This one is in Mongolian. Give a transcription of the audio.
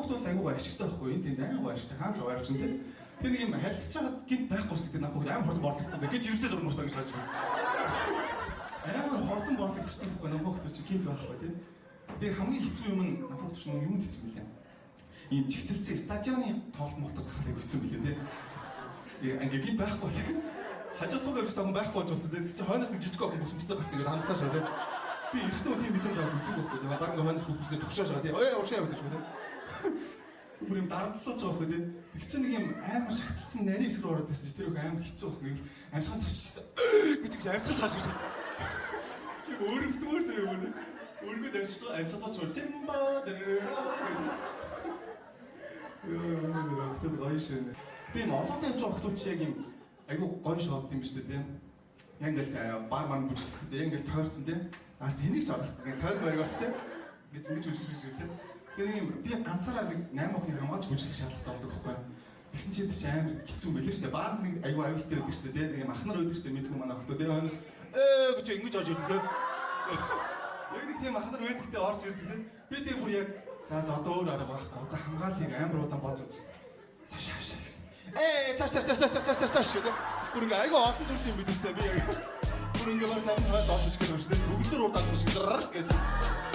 Намхан хүмүүс бол айгүй ашигтай байхгүй энэ тэнд айгүй ашигтай хаан л авчин тий. Тэр нэг юм харилцаж байгаад гинт байхгүй шүү дээ намхан хүмүүс амар хурдан борлогдсон байх. Гинт ерөөсөө зурмууртай гэж харж байна. Амар хурдан борлогдчихдаг байхгүй намхан хүмүүс чи гинт байхгүй тий. Тэгээ хамгийн хэцүү юм нь намхан хүмүүс нэг юунд хэцүү билээ. Ийм чигцэлцээ стадионы тоглолт молтоос гарах айгүй хэцүү билээ тий. Тэгээ ингээ гинт байхгүй тий. Хажуу цуг авчихсан хүн байхгүй болж утсан тий. Тэгс чи хойноос нэг жижиг охин бүс мөстэй гарсан ингээд хамтлаа шаа тий. Би эрэгтэй хүн тийм мэдрэмж авч үзээгүй байхгүй тий. Баг ингээ хойноос бүх бүстэй тогшоо шаа тий. Ой урагшаа яваад шүү тий. Бүр юм дарамтлуулж байгаа байхгүй тий. Тэгс чи нэг юм амар шахацсан нарийн хэсэг рүү ороод ирсэн чи тэр их амар хэцүү болсон. Нэг л амьсгал тавьчихсан. Гэж гэж амьсгалж байгаа шиг. Тийм өрөвдмөр зөө юм уу тий. Өргөд амьсгалж байгаа амьсгалж байгаа Симба дэрээ. Йоо, охтод гоё шөнө. Тийм олон явж байгаа охтууд чи яг юм айгүй гоё шоуд юм биш үү тийм. Яг ингээл бар мар бүжгэлтэй яг ингээл тойрцсон тийм. Аас тэнийг ч орох. Ингээл тойр мориг болц тийм. Гэж ингэж бүжгэлж тийм. Тэгээ нэг юм би ганцаараа нэг 8 охиныг хамгаалж бүжиглэх шаардлагатай болдог байхгүй юу? Тэгсэн чинь тэр чинь амар хэцүү юм байлээ шүү дээ. Баар нэг айгүй аюултай байдаг шүү дээ тийм. Нэг юм ахнар байдаг шүү дээ. Мэдгүй манай охтууд тийм хойноос ээ гэж ингэж орж ирдэг тийм. Яг нэг тийм ахнар байдаг тийм орж ирдэг тийм. Би тийм бүр яг за за одоо өөр арга байхгүй. Одоо хамгааллыг амар удаан бодж үзсэн. Цааш хаашаа гэсэн. Ээ цааш цааш цааш цааш цааш цааш гэдэг. Бүр ингээ айгүй олон төрлийн юм мэдээсээ би яг. Бүр ингээ бар зам хойс орж ирэх юм шүү дээ. Төгөлдөр урд орж ирэх гэдэг.